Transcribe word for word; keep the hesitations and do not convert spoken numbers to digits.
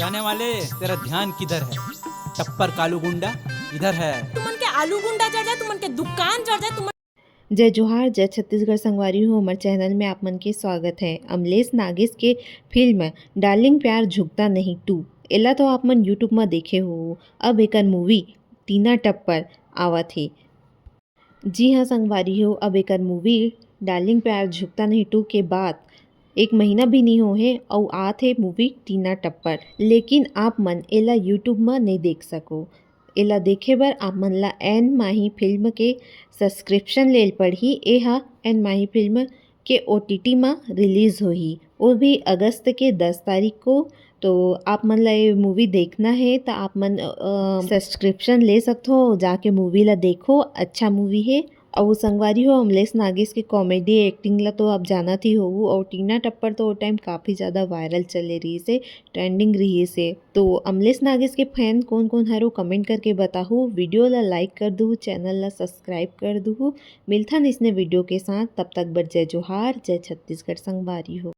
जाने वाले, तेरा ध्यान किधर है? टप्पर कालू गुंडा इधर है। तुमन के आलू गुंडा जर जाए, तुमन के दुकान जर जाए, तुमन जय जोहार, जय छत्तीसगढ़ संगवारी हो। हमर चैनल में आप मन के स्वागत है। अमलेश नागेश के फिल्म डार्लिंग प्यार झुकता नहीं टू, एला तो आप मन यूट्यूब म देखे हो। अब एकर मूवी टीना टप्पर आवत हे। जी हाँ संगवारी हो, अब एकर मूवी डार्लिंग प्यार झुकता नहीं टू के बाद एक महीना भी नहीं हो हे अउ आत हे मूवी टीना टप्पर, लेकिन आप मन एला यूट्यूब म नहीं देख सको। एला देखे बर आप मन ला एन माही फिल्म के सब्सक्रिप्शन लेल पड़ही। ए ह एन माही फिल्म के ओटीटी म रिलीज होही, वो भी अगस्त के दस तारीख को। तो आप मन ला ये मूवी देखना है तो आप मन सब्सक्रिप्शन ले सकथो, जाके मूवी ला देखो, अच्छा मूवी है। अउ संगवारी हो, अमलेश नागेश के कॉमेडी एक्टिंग ला तो आप जानत ही होहू, अउ टीना टप्पर तो वो टाइम काफ़ी ज़्यादा वायरल चले रहिस हे, ट्रेंडिंग रहिस हे। तो अमलेश नागेश के फैन कौन कौन हरो, कमेंट करके बताहू। वीडियो ला लाइक कर दूहू, चैनल ला सब्सक्राइब कर दूहू। मिलथन इसने वीडियो के साथ, तब तक बर जय जोहार, जय छत्तीसगढ़ संगवारी हो।